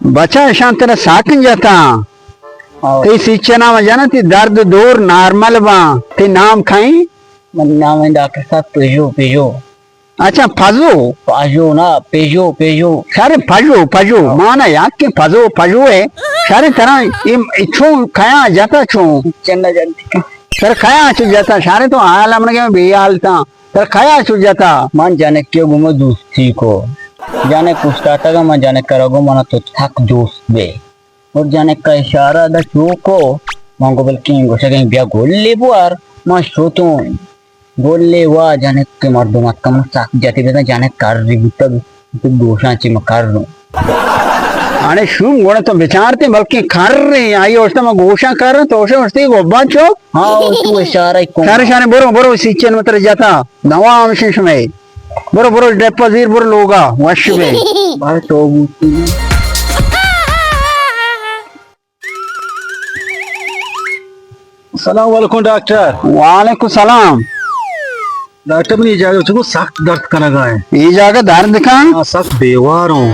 بچا، اشان ترا ساکن جتا۔ ہاں۔ تئی سیچ نام جانا، تی درد دور نارمل با۔ تی نام کھائیں؟ من نام ہے ڈاکٹر صاحب پیجو، پیجو۔ اچھا، پزو؟ پاجو نا، پیجو، پیجو۔ شر پجو، پجو۔ ہاں۔ مانا یاد کہ پزو، پجو ہے۔ شر ترا اے، اے چون کیا جتا چون؟ چنڈا جنتی۔ تر کیا چو جتا؟ شر تو حال ہم نہ بے حال تا۔ تر کیا چو جتا؟ من جنک کے گمو دوستی کو۔ جنک استاد کا من جنک کرا گو منا تو تک دوست بے۔ اور جنک کا اشارہ دا چوکو، من گو بلکیں گوشگیں بیا گولی بوار، من شتوں۔ گولی وا جنک کے مردم اتکا من سک جتی بزن جنک کر ری بوتا تو گوشاں چی من کر روں۔ اڑے شوم گوڑا تو بچارتے بلکیں کر رے، آئی اوشتا من گوشاں کر روں، تو اوشے اوشتے گوبان چو۔ ہاں، او تو اشارہ کو۔ شارے شارے برو، برو سیچن متر جتا، دوا ہمشن شمے۔ برو، برو، ڈپا زیر، برو لوگا، وش بے۔ بھائی تو بوتی۔ السلام علیکم ڈاکٹر۔ وعلیکم السلام۔ ڈاکٹر، منی جاگہ چکو سخت درد کنگا ہے۔ اے جاگہ درد کن؟ ہاں، سخت بیوار ہوں۔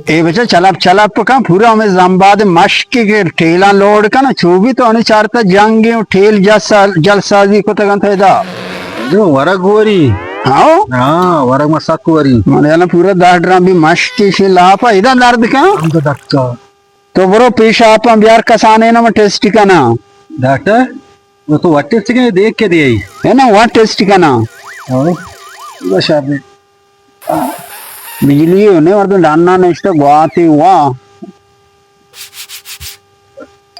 اے بچہ چلپ چلپ کن، پورا ہمیں زمباد مشک کے ٹیلاں لوڈ کن، چو بھی تو انہیں چارتا جنگی ٹیل جل سا-، جل سازی کو تگن تھے دا۔ جو ورگ وری۔ ہاں؟ ہاں، ورگ ما سک وری۔ من یعنی پورا دہ ڈرام بھی مشک کے شی لاپا، ادا درد کن؟ ہم تو دکتا۔ تو برو پیشاپاں بیار کسانے نا من ٹیسٹ کنا۔ ڈاکٹر، وہ تو وٹ ٹیسٹ کے دیکھ کے دے آئی۔ ہے نا، وٹ ٹیسٹ کنا۔ ہاں۔ بس آپ نے بجلی ہونے مردم ڈاننا نشتہ گواتے ہوا۔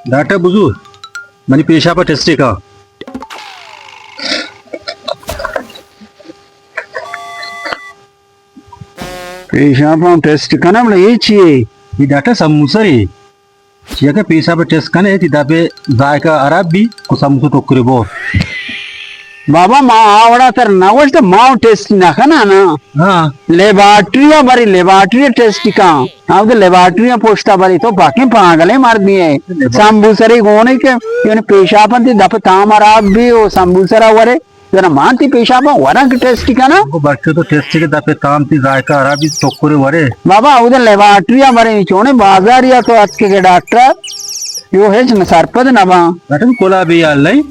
ڈاکٹر بزور، منی پیشاپ ٹیسٹ کا۔ پیشاپ ہم ٹیسٹ کنا، بلے یہ چیے؟ یہ ڈاکٹر سموسہ ری۔ چیا کہ پیشاپ ٹیسٹ کنے، تی دپے ذائقہ خراب بی، کو سموسہ ٹکرے بور۔ بابا، ما آوڑا تر نہ گوشت، ما ٹیسٹ نہ کنا نا۔ ہاں۔ لیبارٹری ء بری، لیبارٹری ء ٹیسٹ کن۔ ہاں، تو لیبارٹری ء پوشتا بری، تو باقی پاگلیں مردی ہے۔ لیبار- سمبوسری گونے کے، یعنی پیشاپ انتی دپ تام خراب بی، او سمبوسرا ورے۔ جنا مان تی پیشاپاں وراں کہ ٹیسٹ کناں؟ کو بچو تو ٹیسٹ کے دپے تام تی ذائقہ خرابی ٹکرے ورے۔ بابا، اودے لیبارٹری ء برے چونے بازاری ء تو اتکے کہ ڈاکٹر، یو ہچ نہ سرپد نہ باں۔ ڈاکٹر کلا بے حال نہیں۔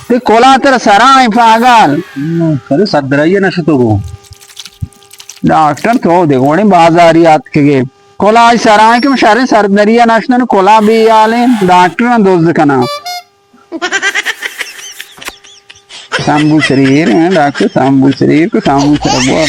تے کلا تر سرا ہیں پاگل۔ ہم، ارے سردرائی نہ شتو گو۔ ڈاکٹر تو دے گوڑے بازاری ء اتکے کہ کلا سرا ہیں کہ شریں سردری نہ شتن کلا بے حال ہیں ڈاکٹر دوز کناں۔ سامبو شریر، ہاں، ڈاکٹر سامبو شریر کو سامبو شربو۔